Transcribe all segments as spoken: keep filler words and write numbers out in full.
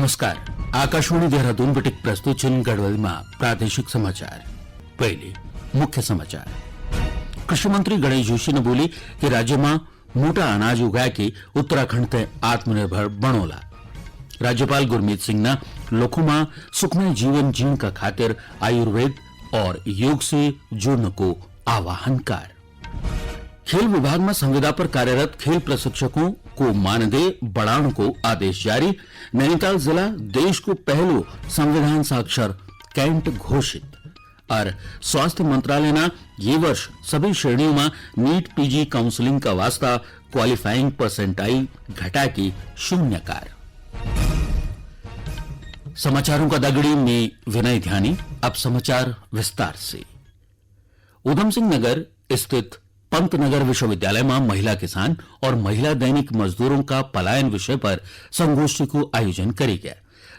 नमस्कार। आकाशवाणी देहरादून बटिक प्रस्तुत छिन गढ़वाली मा प्रादेशिक समाचार। पहले मुख्य समाचार। कृषि मंत्री गणेश जोशी ने बोली कि राज्य मा मोटा अनाज उगाए के उत्तराखंड ते आत्मनिर्भर बनोला। राज्यपाल गुरमीत सिंह ना लोगों मा सुखमय जीवन जीण का खातिर आयुर्वेद और योग से जुड़ने को आह्वान कर। खेल विभाग में संविदा पर कार्यरत खेल प्रशिक्षकों को मानदेय बढ़ाने को आदेश जारी। नैनीताल जिला देश को पहलो संविधान साक्षर कैंट घोषित। और स्वास्थ्य मंत्रालय ना ये वर्ष सभी श्रेणियों में नीट पीजी काउंसलिंग का वास्ता क्वालिफाइंग परसेंटाइल घटा के शून्य कर। समाचारों का दगड़ी में विनय ध्यानी। अब समाचार विस्तार से। उधम सिंह नगर स्थित पंतनगर विश्वविद्यालय में महिला किसान और महिला दैनिक मजदूरों का पलायन विषय पर संगोष्ठी को आयोजन करी गया।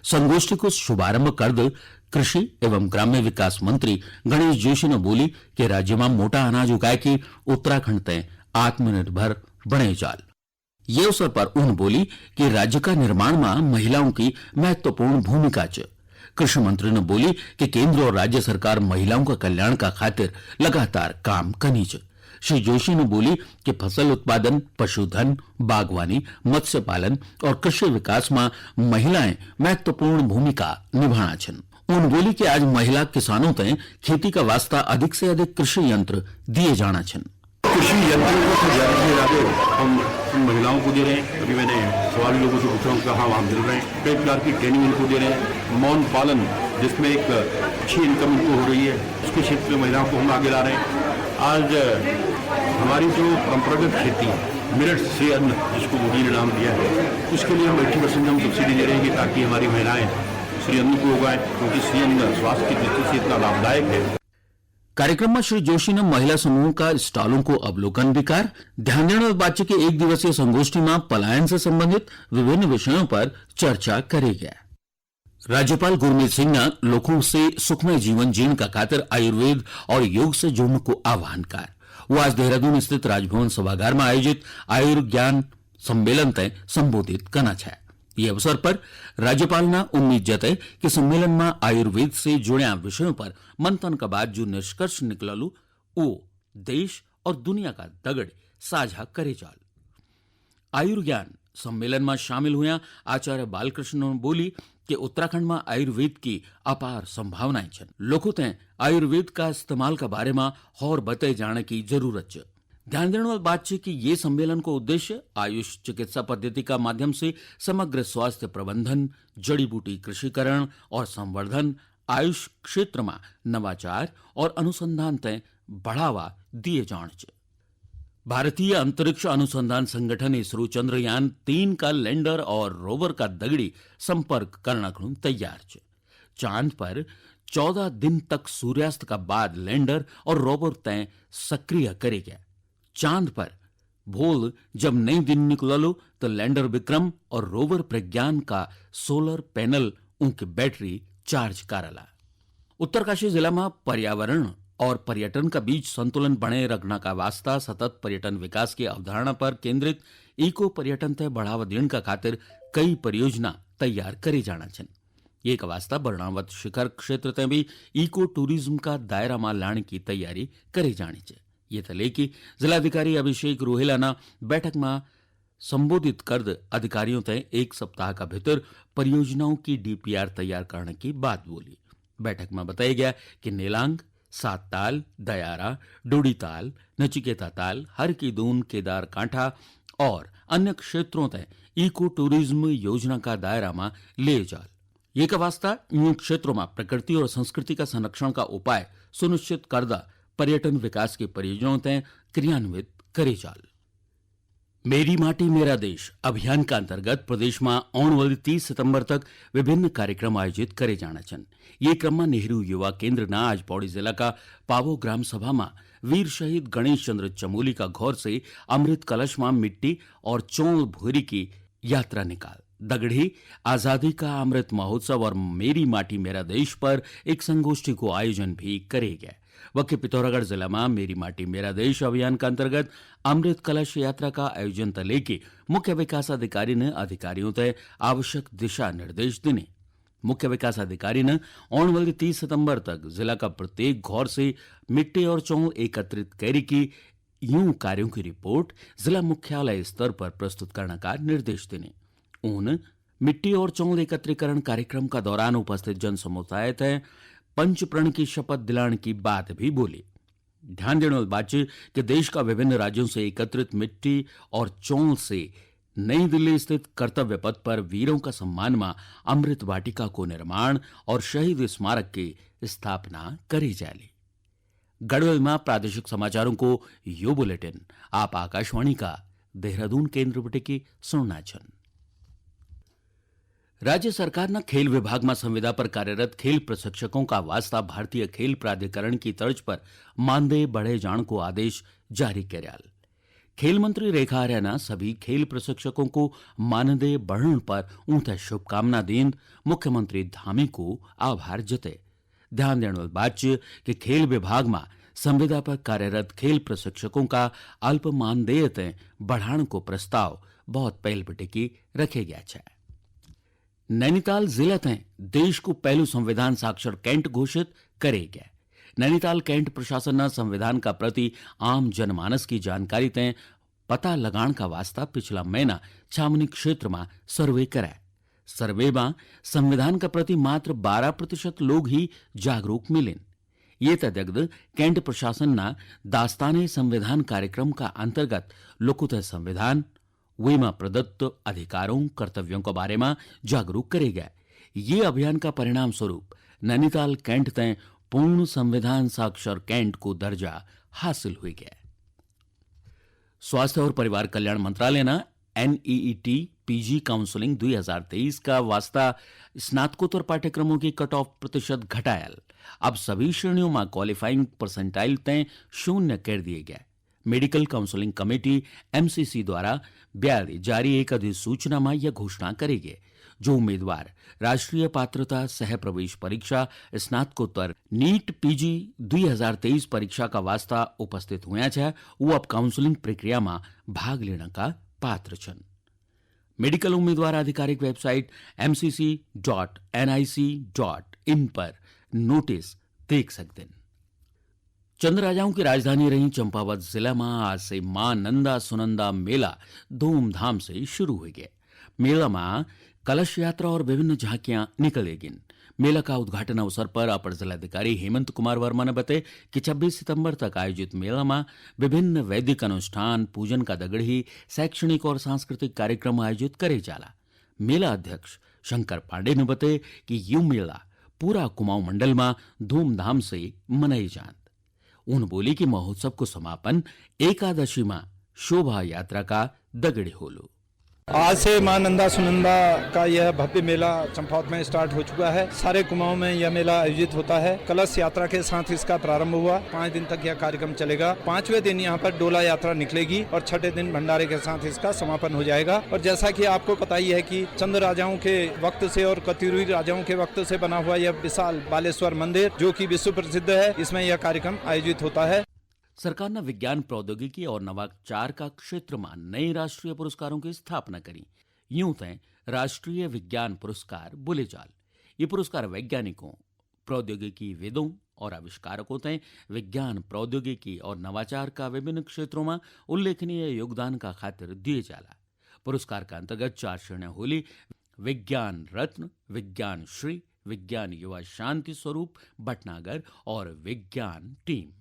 संगोष्ठी को शुभारंभ कर दे कृषि एवं ग्राम्य विकास मंत्री गणेश जोशी ने बोली कि राज्य में मोटा अनाज उगाए के उत्तराखंड ते आत्मनिर्भर बने जाल। ये अवसर पर उन बोली कि राज्य का निर्माण में महिलाओं की महत्वपूर्ण भूमिका च। कृषि मंत्री ने बोली कि केंद्र और राज्य सरकार महिलाओं का कल्याण का खातिर लगातार काम कनी च। श्री जोशी ने बोली कि फसल उत्पादन, पशुधन, बागवानी, मत्स्य पालन और कृषि विकास में महिलाएं महत्वपूर्ण भूमिका निभाना छन। उन बोली कि आज महिला किसानों तय खेती का वास्ता अधिक से अधिक कृषि यंत्र दिए जाना छन। कृषि यंत्रों को तो ज्यादा से ज्यादा हम उन महिलाओं को दे रहे हैं। अभी मैंने सवाल लोगों से पूछा, उनका हाँ, वहाँ मिल रहे हैं। कई प्रकार की ट्रेनिंग उनको दे रहे हैं। मौन पालन, जिसमें एक अच्छी इनकम उनको हो रही है, उसके क्षेत्र में महिलाओं को हम आगे ला रहे हैं। आज हमारी जो परंपरागत खेती है, मिलेट से अन्न, जिसको मोदी ने नाम दिया है, उसके लिए हम एट्टी परसेंट हम सब्सिडी दे रहे हैं कि ताकि हमारी महिलाएं श्री अन्न को उगाएं, क्योंकि श्री अन्न स्वास्थ्य की दृष्टि से इतना लाभदायक है। कार्यक्रम में श्री जोशी ने महिला समूहों का स्टॉलों को अवलोकन भी कर। ध्यान देने वाली बात है कि एक दिवसीय संगोष्ठी में पलायन से संबंधित विभिन्न विषयों पर चर्चा करी गया। राज्यपाल गुरमीत सिंह ने लोगों से सुखमय जीवन जीण का खातिर आयुर्वेद और योग से जुड़ने को आह्वान कर। वो आज देहरादून स्थित राजभवन सभागार में आयोजित आयुर्ज्ञान सम्मेलन तय संबोधित करना चाहे। ये अवसर पर राज्यपाल ने उम्मीद जताई कि सम्मेलन में आयुर्वेद से जुड़्या विषयों पर मंथन का बाद जो निष्कर्ष निकललु, वो देश और दुनिया का दगड़ साझा करे जाल। आयुर्ज्ञान सम्मेलन में शामिल हुआ आचार्य बालकृष्ण ने बोली कि उत्तराखंड में आयुर्वेद की अपार संभावनाएं छन। लोगों तय आयुर्वेद का इस्तेमाल का बारे में और बताए जाने की जरूरत छ। ध्यान देने वाली बात छ कि ये सम्मेलन को उद्देश्य आयुष चिकित्सा पद्धति का माध्यम से समग्र स्वास्थ्य प्रबंधन, जड़ी बूटी कृषिकरण और संवर्धन, आयुष क्षेत्र में नवाचार और अनुसंधान तय बढ़ावा दिए जाण छ। भारतीय अंतरिक्ष अनुसंधान संगठन इसरो चंद्रयान तीन का लैंडर और रोवर का दगड़ी संपर्क करना खुण तैयार छ। चांद पर चौदह दिन तक सूर्यास्त का बाद लैंडर और रोवर तय सक्रिय करेगा। चांद पर भोल जब नई दिन निकललो, तो लैंडर विक्रम और रोवर प्रज्ञान का सोलर पैनल उनकी बैटरी चार्ज करला। उत्तरकाशी जिला में पर्यावरण और पर्यटन का बीच संतुलन बने रखना का वास्ता सतत पर्यटन विकास की अवधारणा पर केंद्रित इको पर्यटन तय बढ़ावा देने का खातिर कई परियोजना तैयार करी जाना छन। ये का वास्ता बरणावत शिखर क्षेत्र तय भी इको टूरिज्म का दायरा में लाने की तैयारी करी जानी चाहिए। ये तले कि जिलाधिकारी अभिषेक रोहिला ना बैठक में संबोधित करद अधिकारियों तय एक सप्ताह का भीतर परियोजनाओं की डीपीआर तैयार करने की बात बोली। बैठक में बताया गया कि नेलांग, सात ताल, दयारा, डोडी ताल, नचिकेता ताल, हर की दून, केदार कांठा और अन्य क्षेत्रों तय इको टूरिज्म योजना का दायरा में ले जाल। ये का वास्ता इन क्षेत्रों में प्रकृति और संस्कृति का संरक्षण का उपाय सुनिश्चित करदा पर्यटन विकास की परियोजनाओं तय क्रियान्वित करे जाल। मेरी माटी मेरा देश अभियान का अंतर्गत प्रदेश में आने वाली तीस सितंबर तक विभिन्न कार्यक्रम आयोजित करे जाना छन। ये क्रम में नेहरू युवा केंद्र ना आज पौड़ी जिला का पावो ग्राम सभा में वीर शहीद गणेश चंद्र चमोली का घर से अमृत कलश में मिट्टी और चौल भोरी की यात्रा निकाल। दगड़ी आजादी का अमृत महोत्सव और मेरी माटी मेरा देश पर एक संगोष्ठी को आयोजन भी करे गए। वक्के पिथौरागढ़ जिला में मेरी माटी मेरा देश अभियान का अंतर्गत अमृत कलश यात्रा का आयोजन ते लेके मुख्य विकास अधिकारी ने अधिकारियों ते आवश्यक दिशा निर्देश दिने। मुख्य विकास अधिकारी ने औण वाली तीस सितंबर तक जिला का प्रत्येक घर से मिट्टी और चौल एकत्रित करे की यूं कार्यों की रिपोर्ट जिला मुख्यालय स्तर पर प्रस्तुत करने का निर्देश देने। उन मिट्टी और चौल एकत्रीकरण कार्यक्रम का दौरान उपस्थित जन समुदाय ते पंच प्रण की शपथ दिलाने की बात भी बोली। ध्यान देने वाली बात च कि देश का विभिन्न राज्यों से एकत्रित मिट्टी और चौल से नई दिल्ली स्थित कर्तव्य पथ पर वीरों का सम्मान में अमृत वाटिका को निर्माण और शहीद स्मारक की स्थापना करी जाली। गढ़वाल में प्रादेशिक समाचारों को यो बुलेटिन आप आकाशवाणी का देहरादून केंद्र बटे की सुनना छन। राज्य सरकार ने खेल विभाग में संविदा पर कार्यरत खेल प्रशिक्षकों का वास्ता भारतीय खेल प्राधिकरण की तर्ज पर मानदेय बढ़े जाण को आदेश जारी करयाल। खेल मंत्री रेखा आर्या ने सभी खेल प्रशिक्षकों को मानदेय बढ़ण पर ऊंथे शुभकामना दीन मुख्यमंत्री धामी को आभार जते। ध्यान देने वाली बात च कि खेल विभाग में संविदा पर कार्यरत खेल प्रशिक्षकों का अल्प मानदेय ते बढ़ाण को प्रस्ताव बहुत पहल बटे की रखे गया है। नैनीताल जिला ते देश को पहलू संविधान साक्षर कैंट घोषित करे गया। नैनीताल कैंट प्रशासन ने संविधान का प्रति आम जनमानस की जानकारी ते पता लगाण का वास्ता पिछला महीना छावनी क्षेत्र में सर्वे कराया। सर्वे में संविधान का प्रति मात्र बारह प्रतिशत लोग ही जागरूक मिलेन। ये तय दगद कैंट प्रशासन ना दास्ताने संविधान कार्यक्रम का अंतर्गत लोगों ते संविधान, वीमा प्रदत्त अधिकारों, कर्तव्यों के बारे में जागरूक करे गए। ये अभियान का परिणाम स्वरूप नैनीताल कैंट ते पूर्ण संविधान साक्षर कैंट को दर्जा हासिल हुई गया। स्वास्थ्य और परिवार कल्याण मंत्रालय ने एनईईटी पीजी काउंसलिंग दो हज़ार तेईस का वास्ता स्नातकोत्तर पाठ्यक्रमों की कट ऑफ प्रतिशत घटायल। अब सभी श्रेणियों में क्वालिफाइंग परसेंटाइल तय शून्य कर दिए गए। मेडिकल काउंसलिंग कमेटी एमसीसी द्वारा ब्याली जारी एक अधिसूचना में यह घोषणा करेगी। जो उम्मीदवार राष्ट्रीय पात्रता सह प्रवेश परीक्षा स्नातकोत्तर नीट पीजी दो हज़ार तेईस परीक्षा का वास्ता उपस्थित हुआ है, वो अब काउंसलिंग प्रक्रिया में भाग लेने का पात्र छन। मेडिकल उम्मीदवार आधिकारिक website MCC dot NIC dot in पर नोटिस देख सकते हैं। चंद राजाओं की राजधानी रही चंपावत जिला में आज से मां नंदा सुनंदा मेला धूमधाम से शुरू हो गया। मेला में कलश यात्रा और विभिन्न झांकियां निकलेगिन। मेला का उद्घाटन अवसर पर अपर जिलाधिकारी हेमंत कुमार वर्मा ने बताया कि छब्बीस सितंबर तक आयोजित मेला में विभिन्न वैदिक अनुष्ठान, पूजन का दगड़ी, शैक्षणिक और सांस्कृतिक कार्यक्रम आयोजित करे जाला। मेला अध्यक्ष शंकर पांडे ने बताया कि यू मेला पूरा कुमाऊं मंडल में धूमधाम से मनाई जात। उन बोली कि महोत्सव को समापन एकादशी में शोभा यात्रा का दगड़ी होलो। आज से मां नंदा सुनंदा का यह भव्य मेला चंपावत में स्टार्ट हो चुका है। सारे कुमाऊं में यह मेला आयोजित होता है। कलश यात्रा के साथ इसका प्रारंभ हुआ। पाँच दिन तक यह कार्यक्रम चलेगा। पांचवें दिन यहाँ पर डोला यात्रा निकलेगी और छठे दिन भंडारे के साथ इसका समापन हो जाएगा। और जैसा कि आपको पता ही है कि चंद राजाओं के वक्त से और कतिरुई राजाओं के वक्त से बना हुआ यह विशाल बालेश्वर मंदिर, जो कि विश्व प्रसिद्ध है, इसमें यह कार्यक्रम आयोजित होता है। सरकार ने विज्ञान, प्रौद्योगिकी और नवाचार का क्षेत्र में नए राष्ट्रीय पुरस्कारों की स्थापना करी। यूं तय राष्ट्रीय विज्ञान पुरस्कार बोले जाल। ये पुरस्कार वैज्ञानिकों, प्रौद्योगिकीविदों और आविष्कारकों तय विज्ञान, प्रौद्योगिकी और नवाचार का विभिन्न क्षेत्रों में उल्लेखनीय योगदान का खातिर दिए जाला। पुरस्कार का अंतर्गत चार श्रेणियां होली: विज्ञान रत्न, विज्ञान श्री, विज्ञान युवा शांति स्वरूप भटनागर और विज्ञान टीम।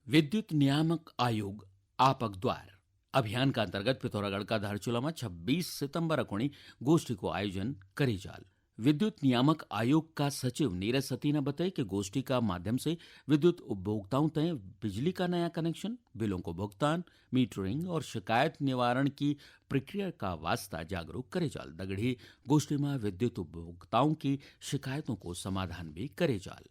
विद्युत नियामक आयोग आपक द्वार अभियान का अंतर्गत पिथौरागढ़ का धारचूला में छब्बीस सितंबर अकोणी गोष्ठी को आयोजन करी जाल। विद्युत नियामक आयोग का सचिव नीरज सती ने बताया कि गोष्ठी का माध्यम से विद्युत उपभोक्ताओं तय बिजली का नया कनेक्शन, बिलों को भुगतान, मीटरिंग और शिकायत निवारण की प्रक्रिया का वास्ता जागरूक करे जाल। दगड़ी गोष्ठी में विद्युत उपभोक्ताओं की शिकायतों को समाधान भी करे जाल।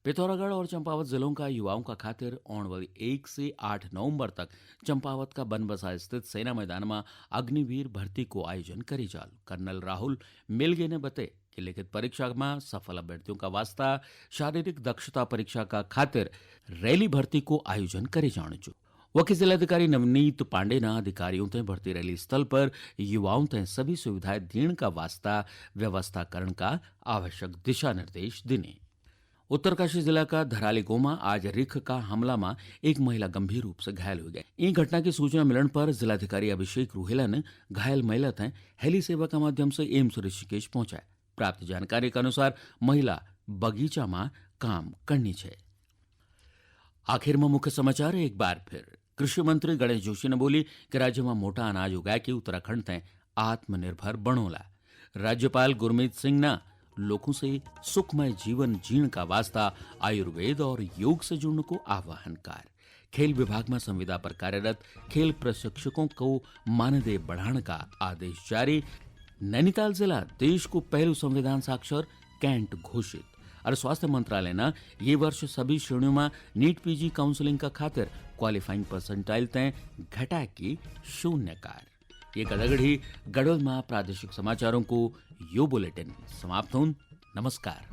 पिथौरागढ़ और चंपावत जिलों का युवाओं का खातिर औण वाली एक से आठ नवंबर तक चंपावत का बनबसा स्थित सेना मैदान में अग्निवीर भर्ती को आयोजन करी जाल। कर्नल राहुल मिलगे ने बते कि लिखित परीक्षा में सफल अभ्यर्थियों का वास्ता शारीरिक दक्षता परीक्षा का खातिर रैली भर्ती को आयोजन करे जाने चो। वकी जिलाधिकारी नवनीत पांडे ना अधिकारियों ते भर्ती रैली स्थल पर युवाओं ते सभी सुविधाएं देण का वास्ता व्यवस्था करण का आवश्यक दिशा निर्देश दिने। उत्तरकाशी जिला का धराली गोमा आज रिख का हमला में एक महिला गंभीर रूप से घायल हो गई। ई घटना की सूचना मिलण पर जिलाधिकारी अभिषेक रूहेला ने घायल महिला ते हेली सेवा के माध्यम से एम्स ऋषिकेश पहुंचाया। प्राप्त जानकारी के अनुसार महिला बगीचा में काम करनी छे। आखिर में मुख्य समाचार एक बार फिर। कृषि मंत्री गणेश जोशी ने बोली कि राज्य में मोटा अनाज उगा के उत्तराखंड ते आत्मनिर्भर बनोला। राज्यपाल गुरमीत सिंह ने लोगों से सुखमय जीवन जीण का वास्ता आयुर्वेद और योग से जुड़ने को आह्वान कार। खेल विभाग में संविदा पर कार्यरत खेल प्रशिक्षकों को मानदेय बढ़ाने का आदेश जारी। नैनीताल जिला देश को पहलू संविधान साक्षर कैंट घोषित। और स्वास्थ्य मंत्रालय ने ये वर्ष सभी श्रेणियों में नीट पीजी काउंसलिंग का खातिर क्वालिफाइंग परसेंटाइल तय घटा की शून्य कार। ये कदगढ़ी गढ़ोल में प्रादेशिक समाचारों को यो बुलेटिन समाप्त होन। नमस्कार।